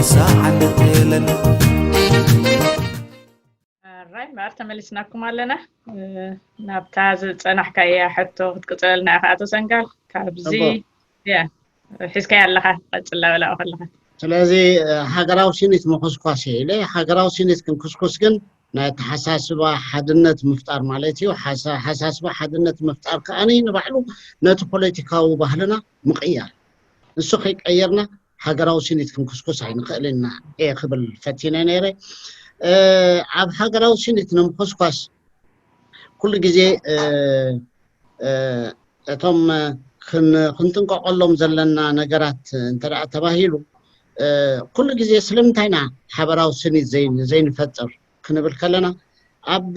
ሳዓን እለን ራይ ማር ተመሊስናኩም ኣለና። ናብታ ዝፀናሕካያ ሕቶ ክትቅፅለልና ኢኻ ኣቶ ሰንጋል። ካብዚ ያ ሒዝካያ ኣለኻ ቀፅል ላበላኡ ከለኻ። ስለዚ ሃገራዊ ሲኒት ምኩስኳስ እየ ኢለ። ሃገራዊ ሲኒት ክንኩስኩስ ግን ናይ ኣተሓሳስባ ሓድነት ምፍጣር ማለት እዩ። ሓሳስባ ሓድነት ምፍጣር ከዓኒ ንባዕሉ ነቲ ፖለቲካዊ ባህልና ምቕያር። ንሱ ከይቀየርና ሃገራዊ ሲኒት ክንኩስኩስ ኣይንኽእልን ኢና እየ ክብል ፈቲነ ነይረ። ኣብ ሃገራዊ ሲኒት ንምኩስኳስ ኩሉ ግዜ እቶም ክንጥንቀቀሎም ዘለና ነገራት እንተ ተባሂሉ ኩሉ ግዜ ስለምንታይ ኢና ሓበራዊ ስኒት ዘይንፈጥር ክንብል ከለና ኣብ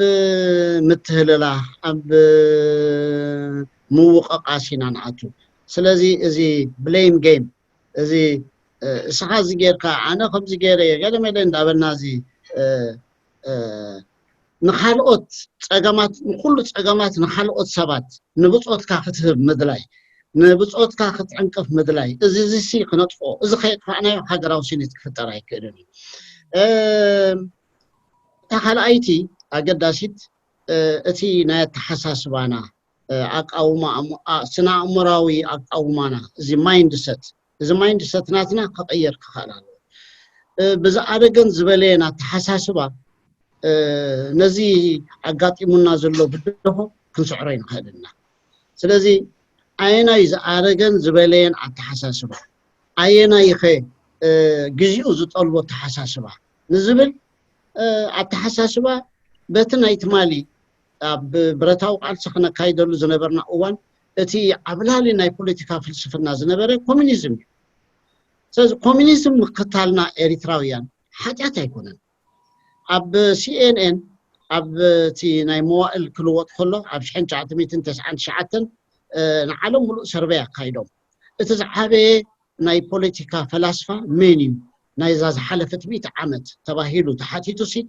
ምትህልላ ኣብ ምውቕቓስ ኢና ንኣቱ። ስለዚ እዚ blame game እዚ እስኻ እዚ ጌርካ ኣነ ከምዚ ገይረ እየ ገለ መለ እንዳበልና እዚ ንካልኦት ፀገማት ንኩሉ ፀገማት ንካልኦት ሰባት ንብፆትካ ክትህብ ምድላይ ንብፆትካ ክትዕንቅፍ ምድላይ እዚ ዝሲ ክነጥፎ እዚ ከየጥፋእናዮ ሃገራዊ ስኒት ክፍጠር ኣይክእልን እዩ። እታ ካልኣይቲ ኣገዳሲት እቲ ናይ ኣተሓሳስባና ኣቃውማ ስነ ኣእምራዊ ኣቃውማና እዚ mindset እዚ mindset ናትና ክቕየር ክኽእል ኣለዎ። ብዝኣደገን ዝበለየን ኣተሓሳስባ ነዚ ኣጋጢሙና ዘሎ ብድሆ ክንስዕሮ ይንኽእል ኢና። ስለዚ ኣየናይ ዝኣረገን ዝበለየን ኣተሓሳስባ ኣየናይ ኸ ግዜኡ ዝጠልቦ ኣተሓሳስባ ንዝብል ኣተሓሳስባ በቲ ናይ ትማሊ ኣብ ብረታዊ ቃልሲ ክነካይደሉ ዝነበርና እዋን እቲ ዓብላሊ ናይ ፖለቲካ ፍልስፍና ዝነበረ ኮሚኒዝም እዩ። ስለዚ ኮሚኒዝም ምክታልና ኤሪትራውያን ሓጢኣት ኣይኮነን። ኣብ ሲኤንኤን ኣብ እቲ ናይ መዋእል ክልወጥ ከሎ ኣብ ሽሕን ትሽዓተ ሚእትን ተስዓን ትሽዓተን ንዓለም ሙሉእ ሰርቨይ ኣካይዶም እቲ ዝዓበየ ናይ ፖለቲካ ፈላስፋ መን እዩ ናይዛ ዝሓለፈት ሚእቲ ዓመት ተባሂሉ ተሓቲቱ ሲ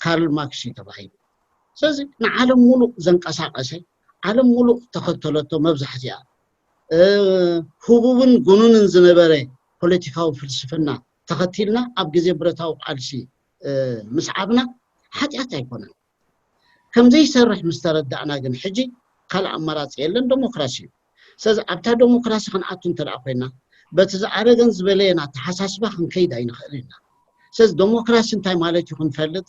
ካርል ማርክስ እዩ ተባሂሉ። ስለዚ ንዓለም ሙሉእ ዘንቀሳቀሰ ዓለም ሙሉእ ተኸተለቶ መብዛሕቲኣ ህቡብን ጉኑንን ዝነበረ ፖለቲካዊ ፍልስፍና ተኸቲልና ኣብ ግዜ ብረታዊ ቃልሲ ምስዓብና ሓጢኣት ኣይኮነን። ከምዘይሰርሕ ምስ ተረዳእና ግን ሕጂ ካልእ ኣማራፂ የለን፣ ደሞክራሲ እዩ። ስለዚ ኣብታ ደሞክራሲ ክንኣቱ እንተ ኮይና በቲ ዝኣረገን ዝበለየን ኣተሓሳስባ ክንከይድ ኣይንኽእል ኢና። ስለዚ ደሞክራሲ እንታይ ማለት እዩ ክንፈልጥ፣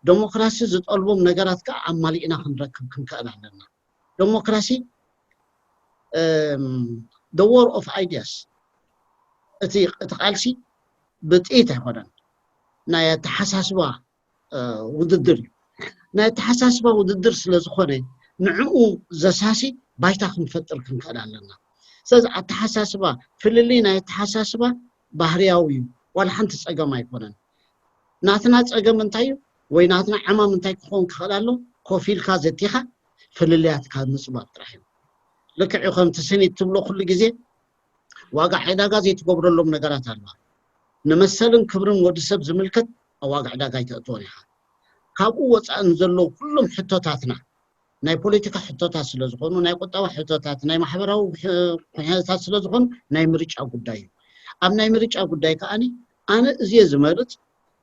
ደሞክራሲ ዝጠልቦም ነገራት ከዓ ኣማሊእና ክንረክብ ክንክእል ኣለና። ደሞክራሲ the war of ideas እቲ ቃልሲ ብጥይት ኣይኮነን፣ ናይ ኣተሓሳስባ ውድድር እዩ። ናይ ኣተሓሳስባ ውድድር ስለ ዝኾነ ንዕኡ ዘሳሲ ባይታ ክንፈጥር ክንክእል ኣለና። ስለዚ ኣተሓሳስባ ፍልልይ ናይ ኣተሓሳስባ ባህርያዊ እዩ፣ ዋላ ሓንቲ ፀገም ኣይኮነን። ናትና ፀገም እንታይ እዩ ወይ ናትና ዕማም እንታይ ክኸውን ክኽእል ኣሎ? ኮፍ ኢልካ ዘቲኻ ፍልልያትካ ምፅባብ ጥራሕ እዩ። ልክዕ እዩ፣ ከምቲ ስኒት ትብሎ ኩሉ ግዜ ዋጋ ዕዳጋ ዘይትገብረሎም ነገራት ኣለዋ። ንመሰልን ክብርን ወዲ ሰብ ዝምልከት ኣብ ዋጋ ዕዳጋ ኣይተእትዎን ኢኻ። ካብኡ ወፃኢ ንዘለዉ ኩሎም ሕቶታትና ናይ ፖለቲካ ሕቶታት ስለ ዝኾኑ ናይ ቁጠባ ሕቶታት ናይ ማሕበራዊ ኩነታት ስለ ዝኾኑ ናይ ምርጫ ጉዳይ እዩ። ኣብ ናይ ምርጫ ጉዳይ ከዓኒ ኣነ እዚ ዝመርፅ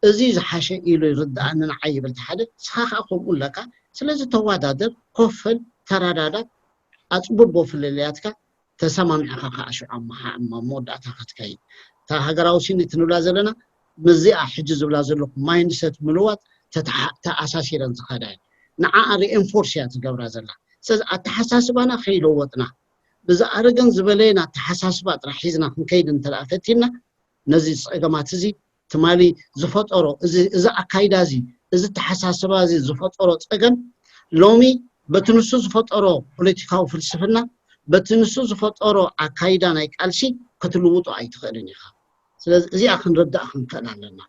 እዚ ዝሓሸ ኢሉ ይርድኣኒ ንዓይ ይብል ሓደ ስኻ ከዓ ከምኡ ኣለካ። ስለዚ ተዋዳደር፣ ኮፈል፣ ተረዳዳ፣ ኣፅብቦ ፍልልያትካ ተሰማሚዕኻ ከዓ ሽዑ ኣብ መወዳእታ ክትከይድ እታ ሃገራዊ ስኒት ንብላ ዘለና ምስዚኣ ሕጂ ዝብላ ዘለኹ mindset ምልዋጥ ተኣሳሲረን ዝኸዳ እየን። ንዓኣ reinforce እያ ትገብራ ዘላ። ስለዚ ኣተሓሳስባና ከይለወጥና ብዝኣረገን ዝበለየን ኣተሓሳስባ ጥራሕ ሒዝና ክንከይድ እንተ ፈቲና ነዚ ፀገማት እዚ ትማሊ ዝፈጠሮ እዚ ኣካይዳ እዚ እዚ ኣተሓሳስባ እዚ ዝፈጠሮ ፀገም ሎሚ በቲ ንሱ ዝፈጠሮ ፖለቲካዊ ፍልስፍና በቲ ንሱ ዝፈጠሮ ኣካይዳ ናይ ቃልሲ ክትልውጦ ኣይትኽእልን ኢኻ። ስለዚ እዚኣ ክንርዳእ ክንክእል ኣለና።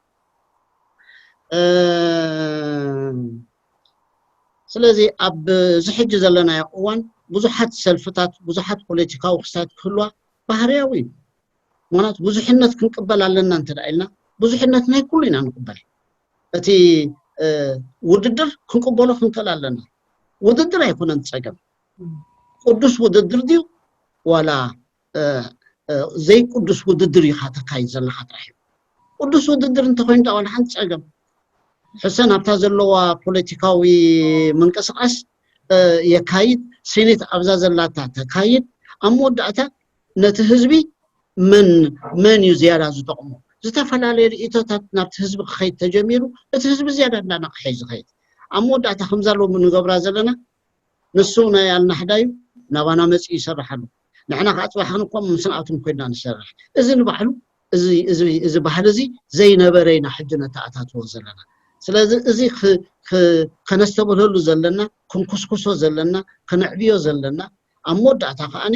ስለዚ ኣብዚ ሕጂ ዘለናዮ እዋን ብዙሓት ሰልፍታት ብዙሓት ፖለቲካዊ ክስታት ክህልዋ ባህርያዊ እዩ። ምክንያቱ ብዙሕነት ክንቅበል ኣለና እንተ ኢልና ብዙሕነት ናይ ኩሉ ኢና ንቅበል። እቲ ውድድር ክንቅበሎ ክንክእል ኣለና። ውድድር ኣይኮነን ፀገም። ቅዱስ ውድድር ድዩ ዋላ ዘይቅዱስ ውድድር ኢኻ ተካይድ ዘለካ ጥራሕ እዩ። ቅዱስ ውድድር እንተኮይኑ ዳ ዋላ ሓንቲ ጸገም። ሕሰን ኣብታ ዘለዋ ፖለቲካዊ ምንቅስቃስ የካይድ፣ ሲኒት ኣብዛ ዘላታ ተካይድ። ኣብ መወዳእታ ነቲ ህዝቢ መን መን እዩ ዝያዳ ዝጠቕሞ? ዝተፈላለየ ርእቶታት ናብቲ ህዝቢ ክኸይድ ተጀሚሩ፣ እቲ ህዝቢ ዝያዳ እንዳነቕሐ እዩ ዝኸይድ። ኣብ መወዳእታ ከምዛ ሎሚ ንገብራ ዘለና ንሱ ናይ ኣልናሕዳ እዩ፣ ናባና መፂኡ ይሰርሕ ኣሎ። ንሕና ከዓ ፅባሕ ክንኮም ምስንኣቱም ኮይና ንሰርሕ። እዚ ንባዕሉ እዚ እዚ እዚ ባህሊ እዚ ዘይነበረ ኢና ሕጂ ነተኣታትዎ ዘለና። ስለዚ እዚ ከነስተብህለሉ ዘለና፣ ክንኩስኩሶ ዘለና፣ ክነዕብዮ ዘለና፣ ኣብ መወዳእታ ከዓኒ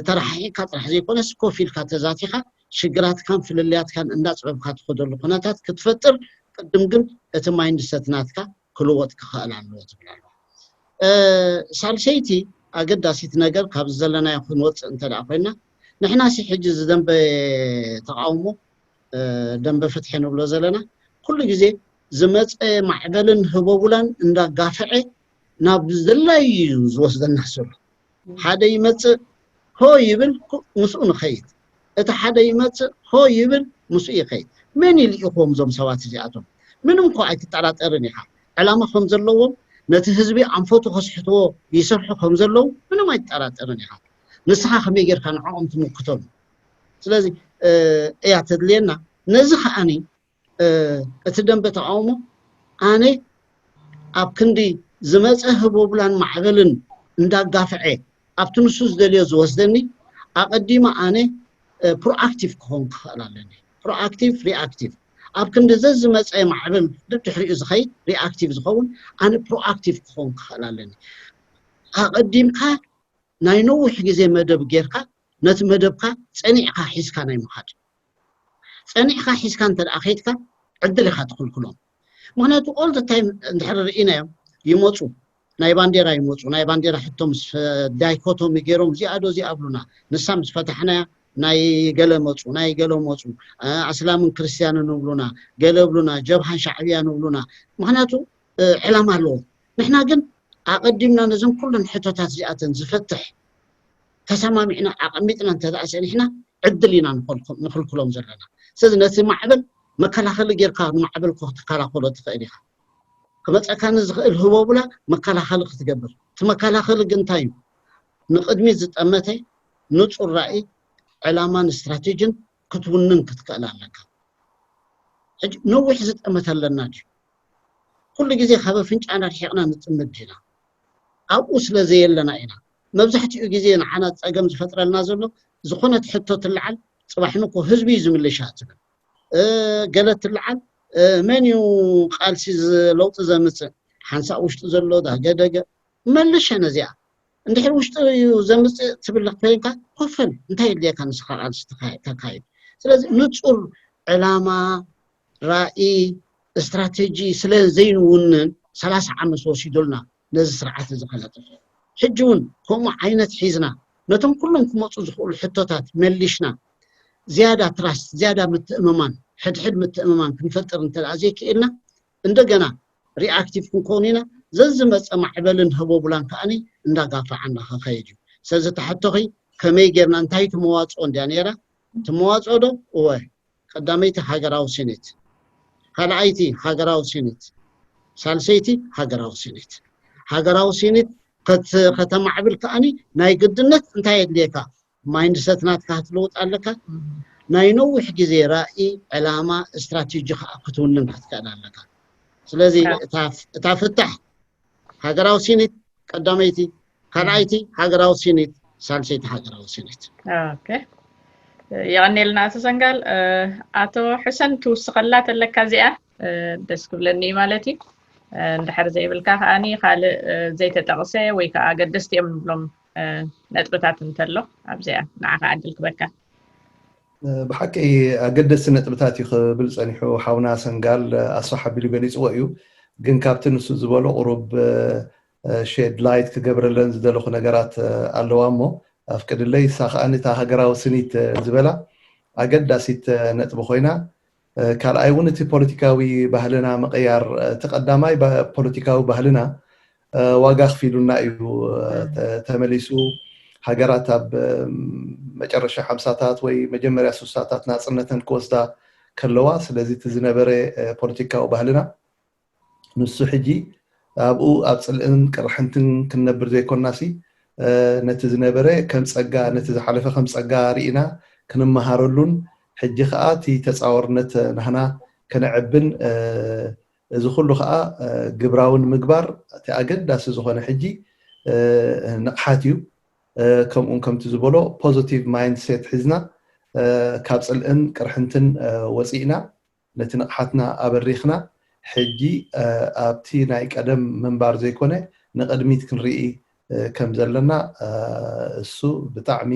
ተረሓሒካ ጥራሕ ዘይኮነስ ኮፍ ኢልካ ተዛቲኻ ሽግራትካን ፍልልያትካን እንዳፅበብካ ትኸደሉ ኩነታት ክትፈጥር ቅድም ግን እቲ ማይንድሰት ናትካ ክልወጥ ክኽእል ኣለዎ ትብል ኣለዋ። ሳልሰይቲ ኣገዳሲት ነገር ካብዚ ዘለናዮ ክንወፅእ እንተ ደኣ ኮይና፣ ንሕና ሲ ሕጂ እዚ ደንበ ተቃውሞ ደንበ ፍትሒ ንብሎ ዘለና ኩሉ ግዜ ዝመፀ ማዕበልን ህቦቡላን እንዳጋፍዐ ናብ ዝደላዩ እዩ ዝወስደና ዘሎ። ሓደ ይመፅእ ሆ ይብል፣ ምስኡ ንኸይድ። እቲ ሓደ ይመፅእ ሆ ይብል፣ ምስኡ ይኸይድ። መን ይልኢኹዎም እዞም ሰባት እዚኣቶም? ምንም እኮ ኣይትጠራጠርን ኢኻ። ዕላማ ከም ዘለዎም፣ ነቲ ህዝቢ ኣንፈቱ ከስሕትዎ ይሰርሑ ከም ዘለዉ ምንም ኣይትጠራጠርን ኢኻ። ንስኻ ከመይ ጌርካ ንዕኦም ትምክቶም? ስለዚ እያ ተድልየና። ነዚ ከዓኒ እቲ ደንበ ተቃውሞ ኣነ ኣብ ክንዲ ዝመፀ ህቦብላን ማዕበልን እንዳጋፍዐ ኣብቲ ንሱ ዝደልዮ ዝወስደኒ ኣቐዲመ ኣነ ፕሮኣክቲቭ ክኸውን ክኽእል ኣለኒ። ፕሮኣክቲቭ ሪኣክቲቭ። ኣብ ክንዲ ዘዝመፀ ማዕበል ድድሕሪኡ ዝኸይድ ሪኣክቲቭ ዝኸውን፣ ኣነ ፕሮኣክቲቭ ክኸውን ክኽእል ኣለኒ። ኣቐዲምካ ናይ ነዊሕ ግዜ መደብ ጌርካ ነቲ መደብካ ፀኒዕካ ሒዝካ ናይ ምኻድ። ፀኒዕካ ሒዝካ እንተ ደኣ ከይድካ ዕድል ኢኻ ትኽልክሎም። ምክንያቱ all the time እንድሕር ርኢናዮም ይመፁ፣ ናይ ባንዴራ ይመፁ፣ ናይ ባንዴራ ሕቶ ምስ ዳይኮቶሚ ገይሮም እዚኣ ዶ እዚኣ ብሉና፣ ንሳ ምስ ፈታሕናያ ናይ ገለ መፁ፣ ናይ ገለ መፁ፣ ኣስላምን ክርስትያንን ይብሉና፣ ገለ ይብሉና፣ ጀብሃን ሻዕብያን ይብሉና። ምክንያቱ ዕላማ ኣለዎም። ንሕና ግን ኣቐዲምና ነዘን ኩለን ሕቶታት እዚኣተን ዝፈትሕ ተሰማሚዕና ኣቐሚጥና እንተ ደኣ ሰኒሕና ዕድል ኢና ንኽልክሎም ዘለና። ስለዚ ነቲ ማዕበል መከላኸሊ ጌርካ ንማዕበል ክትከላኸሎ ትኽእል ኢኻ። ክመፀካ ንዝኽእል ህቦብላ መከላኸሊ ክትገብር። እቲ መከላኸሊ ግን እንታይ እዩ? ንቕድሚት ዝጠመተ ንፁር ራእይ፣ ዕላማን ስትራቴጂን ክትውንን ክትክእል ኣለካ። ሕጂ ነዊሕ ዝጠመተ ኣለና ድዩ? ኩሉ ግዜ ካብ ኣፍንጫና ርሒቕና ንጥምት ዲና? ኣብኡ ስለ ዘየለና ኢና። መብዛሕትኡ ግዜ ንዓና ፀገም ዝፈጥረልና ዘሎ ዝኾነት ሕቶ ትለዓል፣ ፅባሕ ንኮ ህዝቢ እዩ ዝምልሻ ትብል። ገለ ትለዓል፣ መን እዩ ቃልሲ ለውጢ ዘምፅእ? ሓንሳእ ውሽጢ ዘሎ ዳገደገ መልሸ ነዚኣ። እንድሕር ውሽጢ እዩ ዘምፅእ ትብል ኮይንካ ኮፈል እንታይ የድልየካ ንስኻ ቃልሲ ተካይድ። ስለዚ ንፁር ዕላማ፣ ራእይ፣ ስትራቴጂ ስለ ዘይንውንን ሰላሳ ዓመት ወሲዱልና ነዚ ስርዓት እዚ ከነጥፍ። ሕጂ እውን ከምኡ ዓይነት ሒዝና ነቶም ኩሎም ክመፁ ዝኽእሉ ሕቶታት መሊሽና ዝያዳ ትራስት፣ ዝያዳ ምትእምማን፣ ሕድሕድ ምትእምማን ክንፈጥር እንተ ዘይክኢልና እንደገና ሪኣክቲቭ ክንከውን ኢና። ዘዝመፀ ማዕበልን ህቦብላን ከዓኒ እንዳጋፋዓና ክኸይድ እዩ። ስለዚ ተሕቶኺ ከመይ ጌርና እንታይ ትመዋፅኦ እንድያ ነይራ? ትመዋፅኦ ዶ? እወ። ቀዳመይቲ ሃገራዊ ሲኒት፣ ካልኣይቲ ሃገራዊ ሲኒት፣ ሳልሰይቲ ሃገራዊ ሲኒት። ሃገራዊ ሲኒት ከተማዕብል ከዓኒ ናይ ግድነት እንታይ የድልየካ? ማይንድሰት ናትካ ክትልውጥ ኣለካ። ናይ ነዊሕ ግዜ ራእይ፣ ዕላማ፣ ስትራቴጂ ከዓ ክትውንን ክትክእል ኣለካ። ስለዚ እታ ፍታሕ ሃገራዊ ሲኒት ቀዳመይቲ፣ ካልኣይቲ ሃገራዊ ሲኒት፣ ሳልሰይቲ ሃገራዊ ሲኒት። የቐኔልና ኣቶ ሰንጋል። ኣቶ ሕሰን ትውስኸላ ተለካ እዚኣ ደስ ክብለኒ ማለት እዩ። እንድሕር ዘይብልካ ከዓኒ ካልእ ዘይተጠቕሰ ወይ ከዓ ኣገደስቲ እዮም ንብሎም ነጥብታት እንተሎ ኣብዚኣ ንዓኻ ዕድል ክበካ። ብሓቂ ኣገደስቲ ነጥብታት እዩ ክብል ፀኒሑ ሓውና ሰንጋል ኣስፋሕ ኣቢሉ ገሊፅዎ እዩ። ግን ካብቲ ንሱ ዝበሎ ቁሩብ ሼድ ላይት ክገብረለን ዝደለኹ ነገራት ኣለዋ እሞ ኣፍቅድለይ። እሳ ከዓ እታ ሃገራዊ ስኒት ዝበላ ኣገዳሲት ነጥቢ ኮይና፣ ካልኣይ እውን እቲ ፖለቲካዊ ባህልና ምቕያር፣ እቲ ቀዳማይ ፖለቲካዊ ባህልና ዋጋ ኣኽፊሉና እዩ ተመሊሱ። ሃገራት ኣብ መጨረሻ ሓምሳታት ወይ መጀመርያ ሱሳታት ናፅነተን ክወስዳ ከለዋ፣ ስለዚ እቲ ዝነበረ ፖለቲካዊ ባህልና ንሱ ሕጂ ኣብኡ ኣብ ፅልእን ቅርሕንትን ክንነብር ዘይኮናሲ፣ ነቲ ዝነበረ ከም ፀጋ፣ ነቲ ዝሓለፈ ከም ፀጋ ርኢና ክንመሃረሉን፣ ሕጂ ከዓ እቲ ተፃወርነት ናህና ከነዕብን፣ እዚ ኩሉ ከዓ ግብራዊ ንምግባር እቲ ኣገዳሲ ዝኾነ ሕጂ ንቕሓት እዩ። ከምኡን ከምቲ ዝበሎ ፖዚቲቭ ማይንድሴት ሒዝና፣ ካብ ፅልእን ቅርሕንትን ወፂእና፣ ነቲ ንቕሓትና ኣበሪኽና፣ ሕጂ ኣብቲ ናይ ቀደም ምንባር ዘይኮነ ንቕድሚት ክንርኢ ከም ዘለና፣ እሱ ብጣዕሚ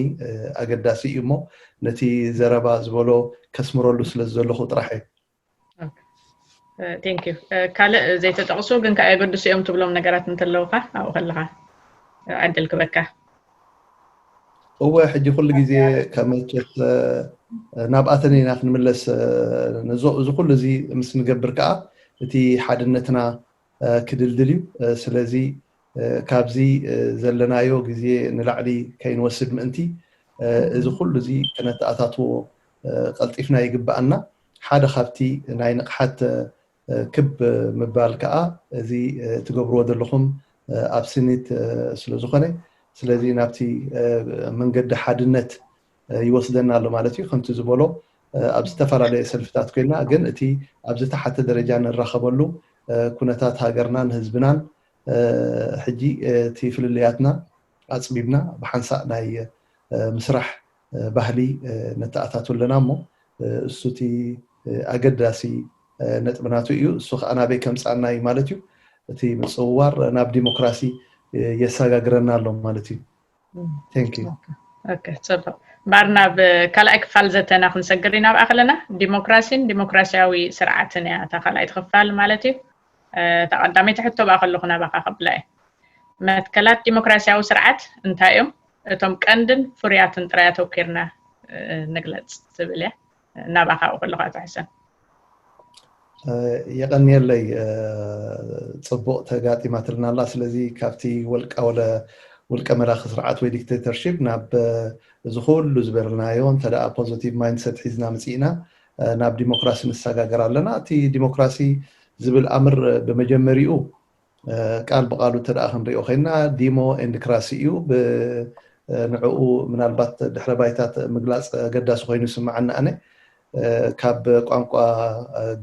ኣገዳሲ እዩ እሞ፣ ነቲ ዘረባ ዝበሎ ከስምረሉ ስለ ዘለኹ ጥራሕ እየ። Thank you። ካልእ ዘይተጠቕሱ ግን ከዓ የገድሱ እዮም ትብሎም ነገራት እንተለውካ ኣብኡ ከለካ ዕድል ክበካ። እወ፣ ሕጂ ኩሉ ግዜ ከመቸት ናብ ኣተን ኢና ክንምለስ። እዚ ኩሉ እዚ ምስ ንገብር ከዓ እቲ ሓድነትና ክድልድል እዩ። ስለዚ ካብዚ ዘለናዮ ግዜ ንላዕሊ ከይንወስድ ምእንቲ፣ እዚ ኩሉ እዚ ክነተኣታትዎ ቀልጢፍና ይግብኣና። ሓደ ካብቲ ናይ ንቕሓት ክብ ምባል ከዓ እዚ ትገብርዎ ዘለኹም ኣብ ስኒት ስለ ዝኾነ፣ ስለዚ ናብቲ መንገዲ ሓድነት ይወስደና ኣሎ ማለት እዩ። ከምቲ ዝበሎ ኣብ ዝተፈላለየ ሰልፍታት ኮይና፣ ግን እቲ ኣብ ዝተሓተ ደረጃ ንራኸበሉ ኩነታት ሃገርናን ህዝብናን ሕጂ እቲ ፍልልያትና ኣፅቢብና ብሓንሳእ ናይ ምስራሕ ባህሊ ነተኣታቱ ኣለና እሞ፣ እሱ እቲ ኣገዳሲ ነጥብናቱ እዩ። እሱ ከዓ ናበይ ከምፃና እዩ ማለት እዩ። እቲ ምፅውዋር ናብ ዲሞክራሲ የሰጋግረና ኣሎ ማለት እዩ። Thank you። ኦኬ፣ ፅቡቅ። እምበኣር ናብ ካልኣይ ክፋል ዘተና ክንሰግር ኢና ኣብኣ ከለና፣ ዲሞክራሲን ዲሞክራሲያዊ ስርዓትን እያ እታ ካልኣይቲ ክፋል ማለት እዩ። እታ ቀዳመይቲ ሕቶ ብኣ ከለኹ ናባኻ ከብላ እየ። መትከላት ዲሞክራሲያዊ ስርዓት እንታይ እዮም? እቶም ቀንድን ፍሩያትን ጥራይ ኣተኪርና ንግለፅ ትብል እያ። ናባኻ ኣብኡ ከለኹ ኣቶ ሕሰን። የቐንየለይ። ፅቡቕ ተጋጢማትልና ኣላ። ስለዚ ካብቲ ወልቃ ወለ ውልቀ መላኺ ስርዓት ወይ ዲክቴተርሺፕ ናብ እዚ ኩሉ ዝበልናዮ እንተ ደኣ ፖዚቲቭ ማይንድሰት ሒዝና ምፅእና ናብ ዲሞክራሲ ንሰጋገር ኣለና። እቲ ዲሞክራሲ ዝብል ኣምር ብመጀመሪኡ ቃል ብቃሉ እንተ ደኣ ክንሪኦ ኮይና ዲሞ ኤንድ ክራሲ እዩ። ንዕኡ ምናልባት ድሕረ ባይታት ምግላፅ ኣገዳሲ ኮይኑ ይስምዓኒ ኣነ። ካብ ቋንቋ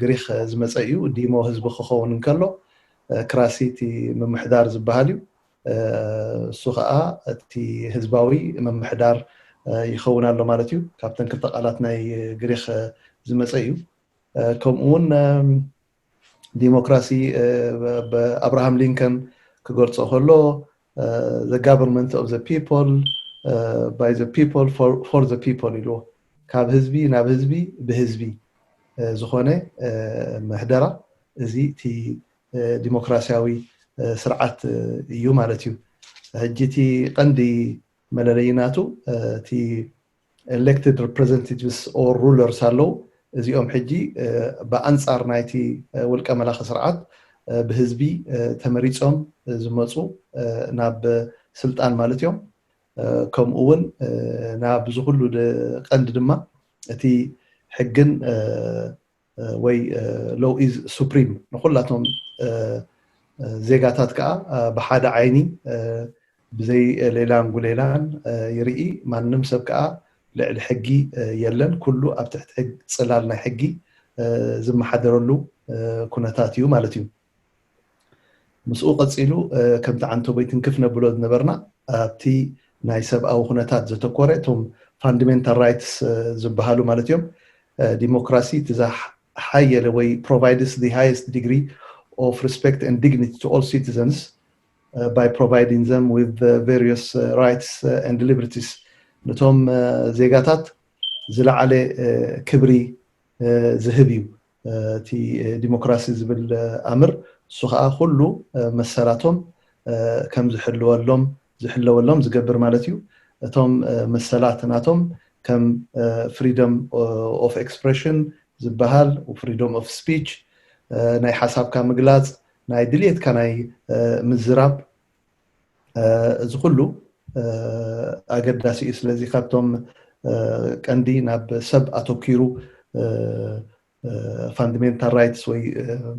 ግሪክ ዝመፀ እዩ። ዲሞ ህዝቢ ክኸውን እንከሎ፣ ክራሲ እቲ ምምሕዳር ዝበሃል እዩ። እሱ ከዓ እቲ ህዝባዊ ምምሕዳር ይኸውን ኣሎ ማለት እዩ። ካብተን ክልተ ቃላት ናይ ግሪክ ዝመፀ እዩ። ከምኡ እውን ዲሞክራሲ ብኣብርሃም ሊንከን ክገልፆ ከሎ፣ the government of the people, by the people, for the people ኢልዎ። ካብ ህዝቢ ናብ ህዝቢ ብህዝቢ ዝኾነ ምሕደራ፣ እዚ እቲ ዲሞክራሲያዊ ስርዓት እዩ ማለት እዩ። ሕጂ እቲ ቀንዲ መለለይናቱ እቲ elected representatives or rulers ኣለዉ። እዚኦም ሕጂ ብኣንፃር ናይቲ ውልቀ መላኺ ስርዓት ብህዝቢ ተመሪፆም ዝመፁ ናብ ስልጣን ማለት እዮም። ከምኡ እውን ናብ ዝኩሉ ቀንዲ ድማ እቲ ሕግን ወይ law is supreme ንኩላቶም ዜጋታት ከዓ ብሓደ ዓይኒ ብዘይ ሌላን ጉሌላን ይርኢ። ማንም ሰብ ከዓ ልዕሊ ሕጊ የለን። ኩሉ ኣብ ትሕቲ ሕግ ፅላል ናይ ሕጊ ዝመሓደረሉ ኩነታት እዩ ማለት እዩ። ምስኡ ቀፂሉ ከምቲ ዓንተቦይ ትንክፍ ነብሎ ዝነበርና ኣብቲ ናይ ሰብኣዊ ኩነታት ዘተኮረ እቶም ፋንዳሜንታል ራይትስ ዝበሃሉ ማለት እዮም። ዲሞክራሲ እቲ ዝሓየለ ወይ provides the highest degree of respect and dignity to all citizens by providing them with the various rights and liberties. ነቶም ዜጋታት ዝለዓለ ክብሪ ዝህብ እዩ። እቲ ዲሞክራሲ ዝብል ኣምር እሱ ከዓ ኩሉ መሰላቶም ከም ዝሕልወሎም ዝሕለወሎም ዝገብር ማለት እዩ። እቶም መሰላት ናቶም ከም freedom of expression ዝበሃል፣ freedom of speech፣ ናይ ሓሳብካ ምግላፅ፣ ናይ ድልየትካ ናይ ምዝራብ፣ እዚ ኩሉ ኣገዳሲ እዩ። ስለዚ ካብቶም ቀንዲ ናብ ሰብ ኣተኪሩ fundamental rights ወይ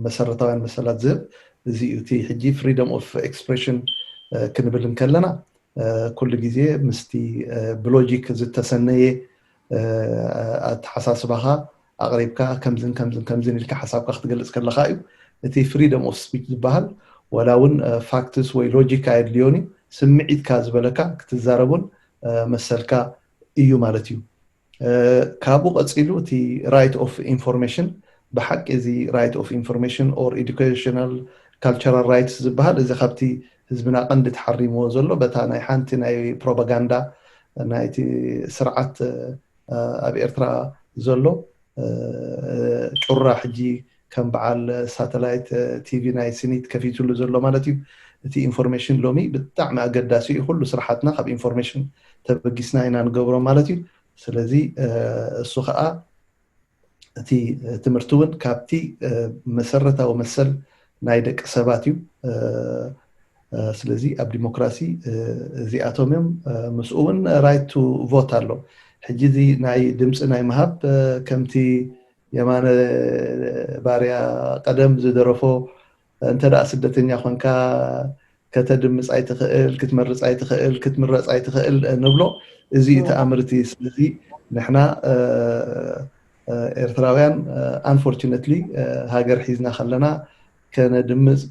መሰረታውያን መሰላት ዝህብ እዚ እዩ። እቲ ሕጂ freedom of expression ክንብል እንከለና ኩሉ ግዜ ምስቲ ብሎጂክ ዝተሰነየ ኣተሓሳስባኻ ኣቕሪብካ ከምዝን ከምዝን ከምዝን ኢልካ ሓሳብካ ክትገልፅ ከለካ እዩ። እቲ freedom of speech ዝበሃል ወላ እውን facts ወይ ሎጂክ ኣየድልዮን እዩ። ስምዒትካ ዝበለካ ክትዛረቡን መሰልካ እዩ ማለት እዩ። ካብኡ ቀፂሉ እቲ right of information፣ ብሓቂ እዚ right of information or educational cultural rights ዝበሃል እዚ ካብቲ ህዝብና ቀንዲ ተሓሪምዎ ዘሎ በታ ናይ ሓንቲ ናይ ፕሮፓጋንዳ ናይቲ ስርዓት ኣብ ኤርትራ ዘሎ ጩራ ሕጂ ከም በዓል ሳተላይት ቲቪ ናይ ስኒት ከፊትሉ ዘሎ ማለት እዩ። እቲ ኢንፎርሜሽን ሎሚ ብጣዕሚ ኣገዳሲ እዩ። ኩሉ ስራሓትና ካብ ኢንፎርሜሽን ተበጊስና ኢና ንገብሮ ማለት እዩ። ስለዚ እሱ ከዓ እቲ ትምህርቲ እውን ካብቲ መሰረታዊ መሰል ናይ ደቂ ሰባት እዩ። ስለዚ ኣብ ዲሞክራሲ እዚኣቶም እዮም። ምስኡ እውን right to vote ኣሎ። ሕጂ እዚ ናይ ድምፂ ናይ ምሃብ ከምቲ የማነ ባርያ ቀደም ዝደረፎ እንተ ደኣ ስደተኛ ኮንካ ከተድምፅ ኣይትኽእል፣ ክትመርፅ ኣይትኽእል፣ ክትምረፅ ኣይትኽእል ንብሎ። እዚ እዩ ተኣምርቲ። ስለዚ ንሕና ኤርትራውያን unfortunately ሃገር ሒዝና ከለና ከነድምፅ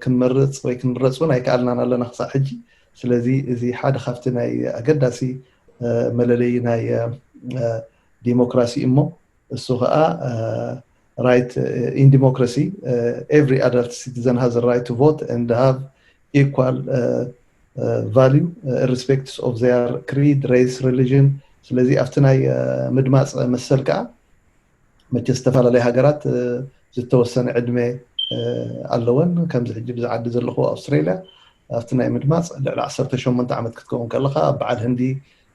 ክንመርፅ ወይ ክንረፅ እውን ኣይከኣልናን ኣለና ክሳዕ ሕጂ። ስለዚ እዚ ሓደ ካብቲ ናይ ኣገዳሲ መለለይ ናይ ዲሞክራሲ እሞ እሱ ከዓ right in democracy every adult citizen has a right to vote and have equal value irrespects of their creed, race, religion። ስለዚ ኣብቲ ናይ ምድማፅ መሰል ከዓ መቸ ዝተፈላለያ ሃገራት ዝተወሰነ ዕድመ ኣለወን። ከምዚ ሕጂ ብዚ ዓዲ ዘለኹ ኣውስትራልያ ኣብቲ ናይ ምድማፅ ልዕሊ ዓሰርተ ሸሞንተ ዓመት ክትከውን ከለካ ኣብ በዓል ህንዲ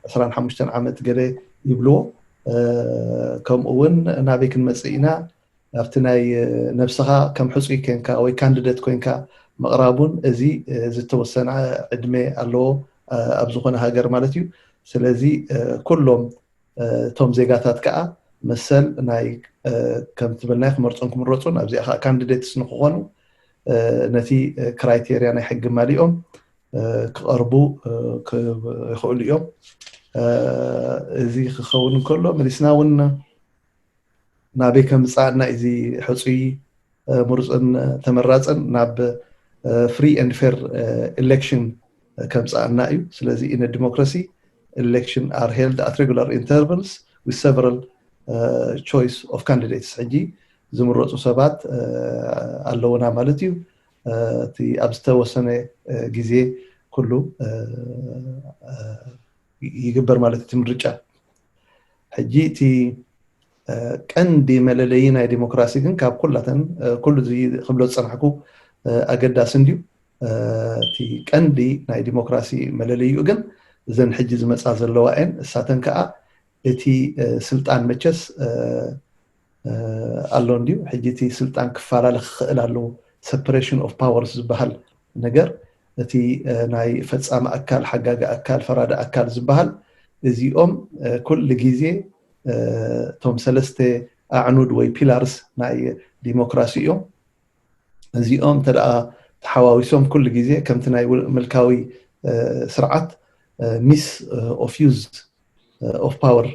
ዕስራን ሓሙሽተን ዓመት ገለ ይብልዎ። ከምኡ እውን ናበይ ክንመፅእ ኢና ኣብቲ ናይ ነብስኻ ከም ሕፁይ ኮንካ ወይ ካንዲደት ኮንካ ምቕራቡን እዚ ዝተወሰነ ዕድመ ኣለዎ ኣብ ዝኾነ ሃገር ማለት እዩ። ስለዚ ኩሎም እቶም ዜጋታት ከዓ መሰል ናይ ከም ትበልናይ ክመርፁን ክምረፁን ኣብዚኣ ከዓ ካንዲዴትስ ንክኾኑ ነቲ ክራይቴርያ ናይ ሕጊ ማሊኦም ክቐርቡ ይኽእሉ እዮም። እዚ ክኸውን እንከሎ መሊስና እውን ናበይ ከምፃእና እዚ ሕፁይ ምሩፅን ተመራፅን ናብ free and fair election ከምፃእና እዩ። ስለዚ in a democracy election are held at regular intervals with several choice of candidates። ሕጂ ዝምረፁ ሰባት ኣለውና ማለት እዩ። እቲ ኣብ ዝተወሰነ ግዜ ኩሉ ይግበር ማለት እቲ ምርጫ። ሕጂ እቲ ቀንዲ መለለዪ ናይ ዲሞክራሲ ግን ካብ ኩላተን ኩሉ እዚ ክብሎ ዝፀናሕኩ ኣገዳሲ እንድዩ። እቲ ቀንዲ ናይ ዲሞክራሲ መለለይኡ ግን እዘን ሕጂ ዝመፃ ዘለዋ እየን። እሳተን ከዓ እቲ ስልጣን መቸስ ኣሎ እንድዩ። ሕጂ እቲ ስልጣን ክፈላለ ክኽእል ኣለዎ። Separation of powers ዝበሃል ነገር እቲ ናይ ፈፃሚ ኣካል፣ ሓጋጊ ኣካል፣ ፈራዲ ኣካል ዝበሃል እዚኦም ኩሉ ግዜ እቶም ሰለስተ ኣዕኑድ ወይ ፒላርስ ናይ ዲሞክራሲ እዮም። እዚኦም እንተ ደኣ ተሓዋዊሶም ኩሉ ግዜ ከምቲ ናይ ምልካዊ ስርዓት ሚስ ኦፍ ዩዝ ኦፍ ፓወር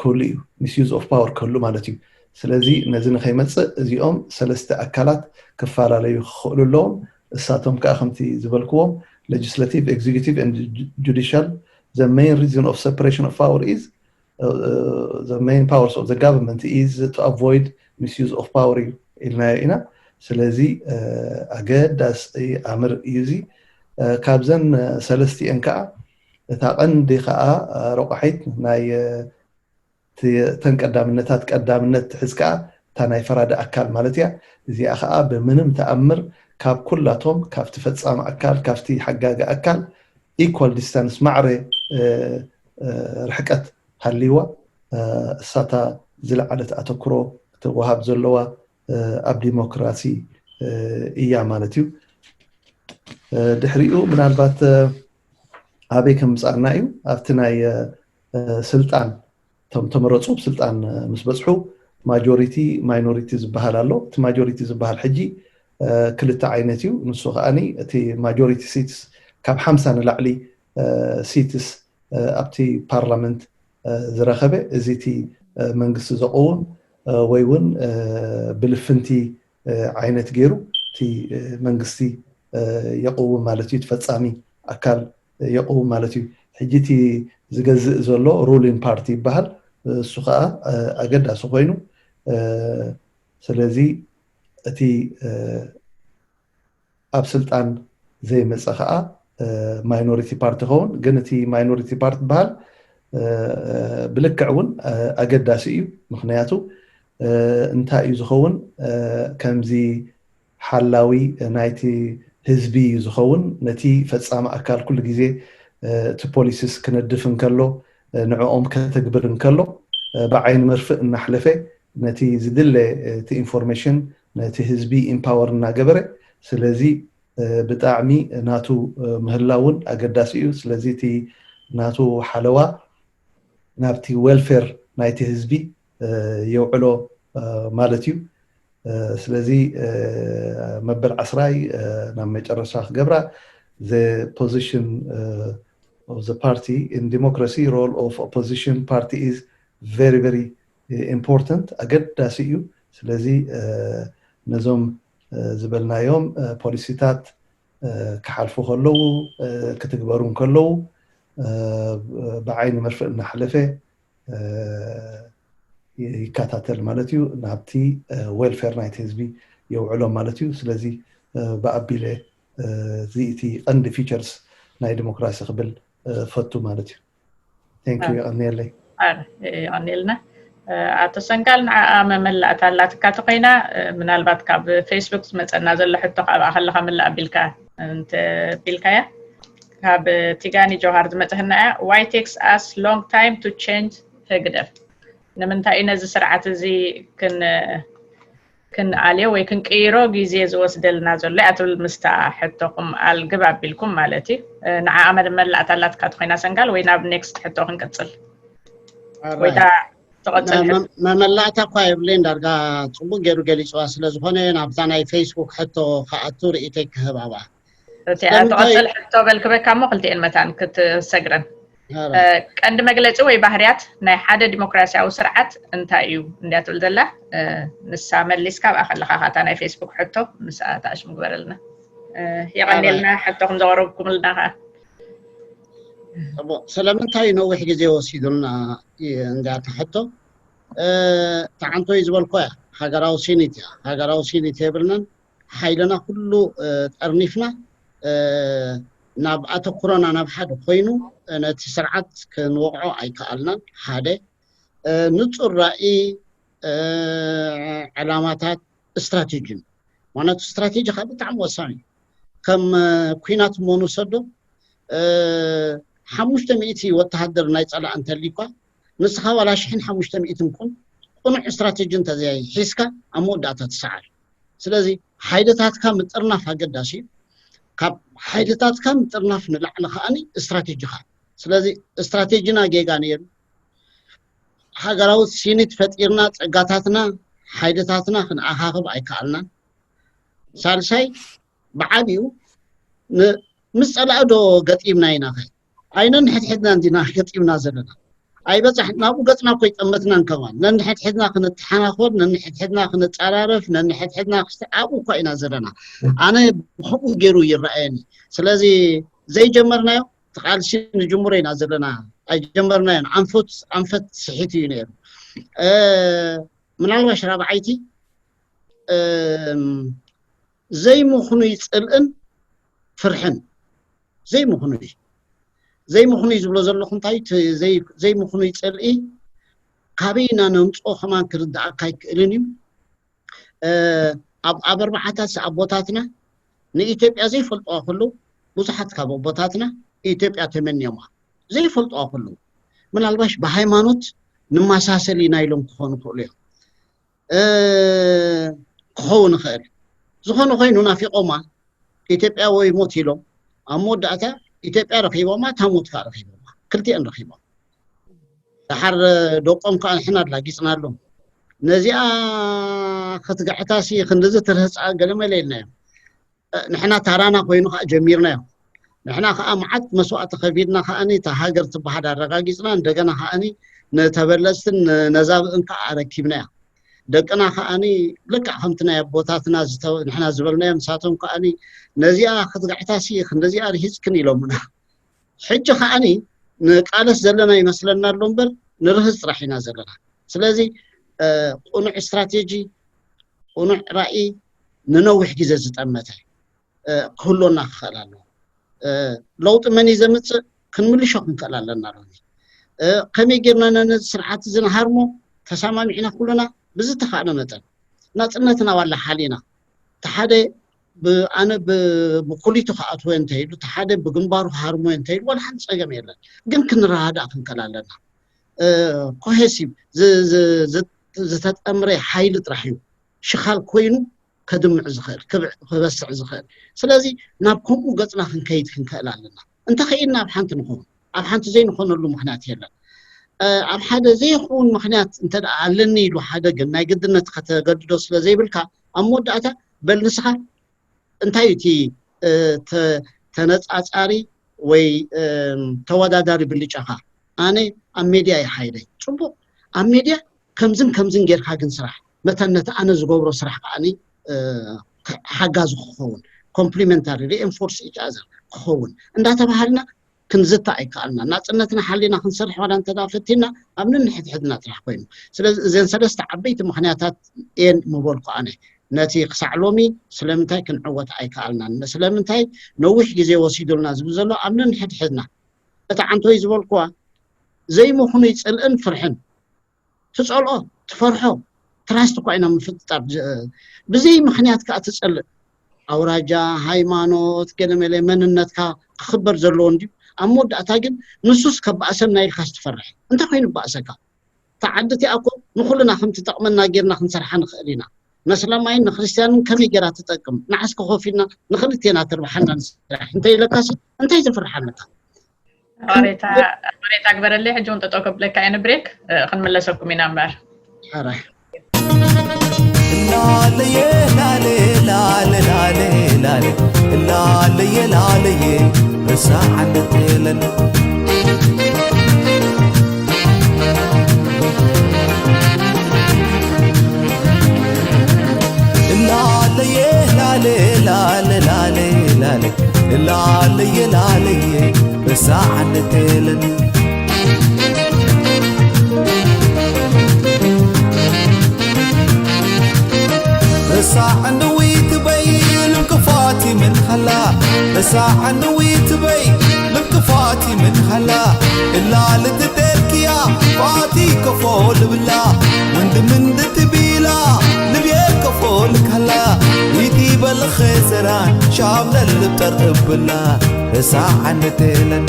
ክህሉ እዩ። ሚስዩዝ ኦፍ ፓወር ክህሉ ማለት እዩ። ስለዚ ነዚ ንኸይመፅእ እዚኦም ሰለስተ ኣካላት ክፈላለዩ ክኽእሉ ኣለዎም። እሳቶም ከዓ ከምቲ ዝበልክዎም legislative, executive and judicial። The main reason of separation of power is the main powers of the government is to avoid misuse of power ኢልናዮ ኢና። ስለዚ ኣገዳሲ ኣምር እዩ እዚ። ካብዘን ሰለስቲአን ከዓ እታ ቀንዲ ከዓ ረቋሒት ናይ ተን ቀዳምነታት ቀዳምነት ትሕዝ ከዓ እታ ናይ ፈራዲ ኣካል ማለት እያ። እዚኣ ከዓ ብምንም ተኣምር ካብ ኩላቶም ካብቲ ፈፃሚ ኣካል ካብቲ ሓጋጊ ኣካል equal distance ማዕረ ርሕቀት ሃልይዋ እሳታ ዝለዓለት ኣተኩሮ ክትወሃብ ዘለዋ ኣብ ዲሞክራሲ እያ ማለት እዩ። ድሕሪኡ ምናልባት ኣበይ ከም ምፃና እዩ ኣብቲ ናይ ስልጣን እቶም ተመረፁ ስልጣን ምስ በፅሑ ማጆሪቲ ማይኖሪቲ ዝበሃል ኣሎ። እቲ ማጆሪቲ ዝበሃል ሕጂ ክልተ ዓይነት እዩ። ንሱ ከዓኒ እቲ ማጆሪቲ ሲትስ ካብ ሓምሳ ንላዕሊ ሲትስ ኣብቲ ፓርላመንት ዝረኸበ፣ እዚ እቲ መንግስቲ ዘቐውም ወይ እውን ብልፍንቲ ዓይነት ገይሩ እቲ መንግስቲ የቕውም ማለት እዩ። እቲ ፈፃሚ ኣካል የቕውም ማለት እዩ። ሕጂ እቲ ዝገዝእ ዘሎ ሩሊን ፓርቲ ይበሃል። እሱ ከዓ ኣገዳሲ ኮይኑ፣ ስለዚ እቲ ኣብ ስልጣን ዘይመፀ ከዓ ማይኖሪቲ ፓርቲ ይኸውን። ግን እቲ ማይኖሪቲ ፓርቲ ይበሃል ብልክዕ እውን ኣገዳሲ እዩ። ምክንያቱ እንታይ እዩ ዝኸውን? ከምዚ ሓላዊ ናይቲ ህዝቢ እዩ ዝኸውን። ነቲ ፈፃሚ ኣካል ኩሉ ግዜ እቲ ፖሊሲስ ክነድፍ እንከሎ፣ ንዕኦም ከተግብር እንከሎ፣ ብዓይኒ መርፍእ እናሕለፈ ነቲ ዝድለ እቲ ኢንፎርሜሽን ነቲ ህዝቢ ኢምፓወር እናገበረ፣ ስለዚ ብጣዕሚ ናቱ ምህላውን ኣገዳሲ እዩ። ስለዚ እቲ ናቱ ሓለዋ ናብቲ ዌልፌር ናይቲ ህዝቢ የውዕሎ ማለት እዩ። ስለዚ መበል ዓስራይ ናብ መጨረሻ ክገብራ፣ the position of the party in democracy, role of opposition party is very, very important፣ ኣገዳሲ እዩ። ስለዚ ነዞም ዝበልናዮም ፖሊሲታት ክሓልፉ ከለዉ፣ ክትግበሩ ከለዉ፣ ብዓይኒ መርፍእ እናሓለፈ ይከታተል ማለት እዩ። ናብቲ ዌልፌር ናይቲ ህዝቢ የውዕሎ ማለት እዩ። ስለዚ ብኣቢለ እዚ እቲ ቀንዲ ፊቸርስ ናይ ዲሞክራሲ ክብል ፈቱ ማለት እዩ። ቴንክ ዩ፣ የቐንየለይ። የቐንየልና። ኣቶ ሰንጋል፣ ንዓኣ መመላእታ ኣላትካ ተኮይና፣ ምናልባት ካብ ፌስቡክ ዝመፀና ዘሎ ሕቶ ካብኣ ከለካ ምላእ ኣቢልካ እንተቢልካያ። ካብ ቲጋኒ ጆሃር ዝመፀህና እያ። Why takes us long time to change ህግደፍ? ንምንታይ እዩ ነዚ ስርዓት እዚ ክን ክንኣልዮ ወይ ክንቅይሮ ግዜ ዝወስደልና ዘሎ እያ ትብል፣ ምስታ ሕቶኹም ኣልግብ ኣቢልኩም ማለት እዩ። ንዓኣ መመላእታ ኣላትካ ተኮይና ሰንጋል፣ ወይ ናብ ኔክስት ሕቶ ክንቅፅል? ወይታ ትቐፅል ሕቶ? መመላእታ እኳ የብለይን፣ ዳርጋ ፅቡቅ ገይሩ ገሊፅዋ ስለዝኮነ ናብታ ናይ ፌስቡክ ሕቶ ከኣቱ ርእይተይ ክህብ ኣብኣ። እቲኣ ትቐፅል ሕቶ በልክበካ እሞ ክልቲኤን መታን ክትሰግረን። ቀንዲ መግለፂ ወይ ባህርያት ናይ ሓደ ዲሞክራሲያዊ ስርዓት እንታይ እዩ እንድያ ትብል ዘላ። ንሳ መሊስካ ኣብኣ ከለካ ካታ ናይ ፌስቡክ ሕቶ ምስኣ ተኣሽሙ ግበረልና። የቐንየልና ሕቶኹም ዘቕረብኩምልና ከዓ። ስለምንታይ ነዊሕ ግዜ ወሲዱልና እንድያ እታ ሕቶ? ተዓንቶይ ዝበልኮ እያ። ሃገራዊ ሲኒት እያ። ሃገራዊ ሲኒት የብልናን። ሓይልና ኩሉ ጠርኒፍና ናብ ኣተኩሮና ናብ ሓደ ኮይኑ ነቲ ስርዓት ክንወቕዖ ኣይከኣልናን። ሓደ ንፁር ራእይ፣ ዕላማታት፣ ስትራቴጂ። ማለት ስትራቴጂ ከዓ ብጣዕሚ ወሳኒ እዩ። ከም ኩናት እሞ ንውሰዶ፣ ሓሙሽተ ሚእቲ ወተሃደር ናይ ፀላእ እንተልዩኳ ንስኻ ዋላ ሽሕን ሓሙሽተ ሚእትን ኩን፣ ቁኑዕ ስትራቴጂ እንተዘይ ሒዝካ ኣብ መወዳእታ ትሰዓር። ስለዚ ሓይልታትካ ምጥርናፍ ኣገዳሲ እዩ። ካብ ሓይልታትካ ምጥርናፍ ንላዕሊ ከዓኒ ስትራቴጂኻ። ስለዚ ስትራቴጂና ጌጋ ነይሩ። ሃገራዊ ሲኒት ፈጢርና ፀጋታትና ሓይልታትና ክንኣኻኽብ ኣይከኣልናን። ሳልሳይ ብዓብዩ ምስ ፀላእ ዶ ገጢምና ኢና ከ? ኣይ ነንሕድሕድና እንዲና ገጢምና ዘለና። ኣይበፃሕ ናብኡ ገፅና እኮ ይጠመትናን ከማን ነንሕድሕድና ክንተሓናኮር፣ ነንሕድሕድና ክንፀራረፍ፣ ነንሕድሕድና ክስተ ኣብኡ እኳ ኢና ዘለና። ኣነ ብከምኡ ገይሩ ይረኣየኒ። ስለዚ ዘይጀመርናዮ ትቃልሲ ንጅምሮ ኢና ዘለና። ኣይጀመርናዮን። ኣንፈት ኣንፈት ስሒት እዩ ነይሩ። ምናልባሽ ራብዓይቲ ዘይምኹኑይ ፅልእን ፍርሕን። ዘይምኹኑይ ዘይምኹኑይ ዝብሎ ዘለኹ እንታይ ዘይምኹኑይ ፅልኢ ካበይ ኢና ነምፅኦ ከማን ክርዳእካ ኣይክእልን እዩ። ኣብ ኣብ ኣርባዓታት ኣቦታትና ንኢትዮጵያ ዘይፈልጥዋ ከለዉ ብዙሓት ካብ ኣቦታትና ኢትዮጵያ ተመንዮማ ዘይፈልጥዋ ከለዉ ምናልባሽ ብሃይማኖት ንመሳሰል ኢና ኢሎም ክኾኑ ይኽእሉ እዮም። ክኸውን ይኽእል። ዝኾነ ኮይኑ ናፊቖማ ኢትዮጵያ ወይ ሞት ኢሎም ኣብ መወዳእታ ኢትዮጵያ ረኺቦማ እታ ሞት ከዓ ረኺቦማ ክልቲአን ረኺቦም። ደሓር ደቆም ከዓ ንሕና ኣላጊፅናሎም። ነዚኣ ክትግዕታ ሲ ክንድዚ ትርህፃ ገለመለ ኢልና እዮም። ንሕና ታራና ኮይኑ ከዓ ጀሚርናዮ። ንሕና ከዓ መዓት መስዋእቲ ከፊልና ከዓኒ እታ ሃገር ትበሃል ኣረጋጊፅና፣ እንደገና ከዓኒ ንተበለፅትን ነዛብእን ከዓ ኣረኪብናያ። ደቅና ከዓኒ ልክዕ ከምቲ ናይ ኣቦታትና ንሕና ዝበልናዮ ንሳቶም ከዓኒ ነዚኣ ክትግዕታ ሲ ክንደዚኣ ርሂፅክን ኢሎምና። ሕጂ ከዓኒ ንቃለስ ዘለና ይመስለና ኣሎ እምበር ንርህፅ ጥራሕ ኢና ዘለና። ስለዚ ቁኑዕ ስትራቴጂ፣ ቁኑዕ ራእይ፣ ንነዊሕ ግዜ ዝጠመተ ክህልወና ክኽእል ኣለዎ። ለውጢ መን እዩ ዘምፅእ ክንምልሾ ክንክእል ኣለና። ሎሚ ከመይ ጌርና ነዚ ስርዓት እዚ ንሃርሞ? ተሰማሚዕና ኩልና ብዝተኻእለ መጠን ናፅነትና ዋላ ሓሊና፣ ተሓደ ኣነ ብኩሊቱ ክኣትወ እንተኢሉ፣ ተሓደ ብግንባሩ ክሃርሞ እንተኢሉ ዋላ ሓንቲ ፀገም የለን። ግን ክንረዳዳእ ክንክእል ኣለና። ኮሄሲቭ ዝተጠምረ ሓይሊ ጥራሕ እዩ ሽኻል ኮይኑ ከድምዕ ዝኽእል፣ ክበስዕ ዝኽእል። ስለዚ ናብ ከምኡ ገፅና ክንከይድ ክንክእል ኣለና። እንተኸኢልና ኣብ ሓንቲ ንኸውን፣ ኣብ ሓንቲ ዘይንኾነሉ ምኽንያት የለን። ኣብ ሓደ ዘይኸውን ምኽንያት እንተ ኣለኒ ኢሉ ሓደ ግን ናይ ግድነት ከተገድዶ ስለ ዘይብልካ፣ ኣብ መወዳእታ በል ንስኻ እንታይ እቲ ተነፃፃሪ ወይ ተወዳዳሪ ብልጫኻ? ኣነ ኣብ ሜድያ ይሓይለይ። ፅቡቕ፣ ኣብ ሜድያ ከምዝን ከምዝን ጌርካ ግን ስራሕ፣ መታን ነቲ ኣነ ዝገብሮ ስራሕ ከዓኒ ሓጋዚ ክኸውን፣ ኮምፕሊመንታሪ፣ ሪኤንፎርስ ኢች ኣዘር ክኸውን እንዳተባሃልና ክንዝታ ኣይከኣልና። ናፅነትና ሓሊና ክንሰርሕ ዋላ እንተ ፈቲና ኣብ ነንሕድሕድና ጥራሕ ኮይኑ። ስለዚ እዘን ሰለስተ ዓበይቲ ምኽንያታት እየን ምበልኩ ኣነ። ነቲ ክሳዕ ሎሚ ስለምንታይ ክንዕወት ኣይከኣልናን፣ ስለምንታይ ነዊሕ ግዜ ወሲዱልና ዝብል ዘሎ ኣብ ነንሕድሕድና። እቲ ዓንቶይ ዝበልኩዋ ዘይምኹኑይ ፅልእን ፍርሕን ትፀልኦ፣ ትፈርሖ፣ ትራስት እኳ ኢና ምፍጥጣር። ብዘይ ምኽንያት ከዓ ትፀልእ። ኣውራጃ፣ ሃይማኖት፣ ገለመለ መንነትካ ክኽበር ዘለዎ እንድዩ። ኣብ መወዳእታ ግን ንሱስ ከባእሰና ኢልካስ ትፈርሕ። እንታይ ኮይኑ ባእሰካ? እታ ዓዲ እቲኣ እኮ ንኹልና ከም ትጠቕመና ጌርና ክንሰርሓ ንኽእል ኢና። ነስላማይን ንክርስትያንን ከመይ ጌራ ትጠቅም? ንዓስከ ኮፍ ኢልና ንኽልቴና ትርብሓና ንስራሕ እንተኢለካሲ እንታይ ዘፍርሓ ኣለካ? ሬታ ግበረለይ። ሕጂ እውን ጠጠው ከብለካ እየ ንብሬክ። ክንመለሰኩም ኢና እምበር። ሕራይ። ላለየ ላለ ላለ ላለ ላለ ላለየ ላለየ እሳ ዓንደተለኒ ላለየ ላለ ላለ ላለ ላለ ላለየ ላለየ እሳ ዓንደተለኒ እሳ ዕንድዊት በይ ልምክፋት ይምንኸላ እሳ ዕንድዊት በይ ልምክፋት ይምንኸላ እላ ልትደልክያ ፋቲ ከፎ ልብላ ወንድም እንድትቢላ ልብየ ከፎ ልከላ ኢቲ በልኸ ዘራን ሻምለል ልብጠር እብላ እሳ ዕንድተለኒ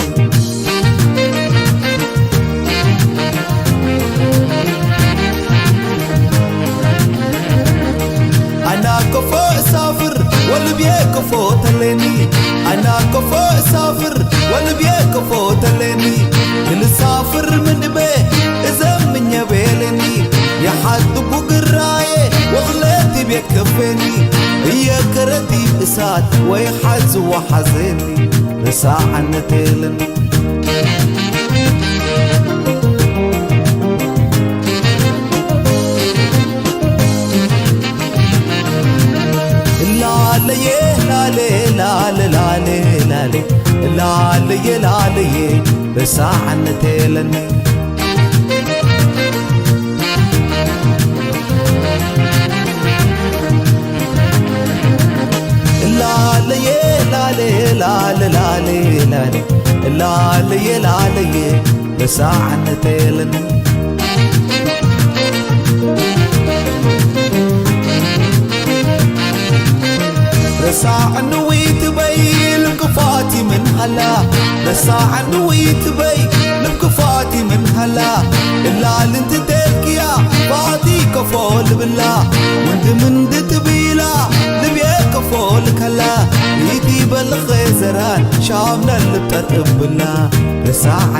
ኣና ከፎ እሳፍር ወልብየ ከፎ ተለኒ ኣና ከፎ እሳፍር ወልብየ ከፎ ተለኒ ክልሳፍር ምንድበ እዘምኘ ቤለኒ የሓጥቡ ግራየ ወኽለቲ ቤት ከፌኒ እየ ከረቲ እሳት ወይ ሓዝዋ ሓዘኒ ርሳዓነተለኒ ላለየ ላለ ላለ ላለ ላለ ላለየ ላለየ በሳዕነተለኒ ላለየ ላለ ላለ ላለ ላለ ላለየ ላለየ በሳዕነተለኒ ረሳዕ ንዊት በይ ልምክፋት ይምንሃላ ረሳዕ ንዊት በይ ልምክፋት ይምንሃላ እላል እንትተክያ ባቲ ከፎ ልብላ ወንድም እንድትብላ ልብየ ከፎ ልከላ ኢቲ በልኸ ዘራን ሻምና ልብጠር እብላ ረሳዕ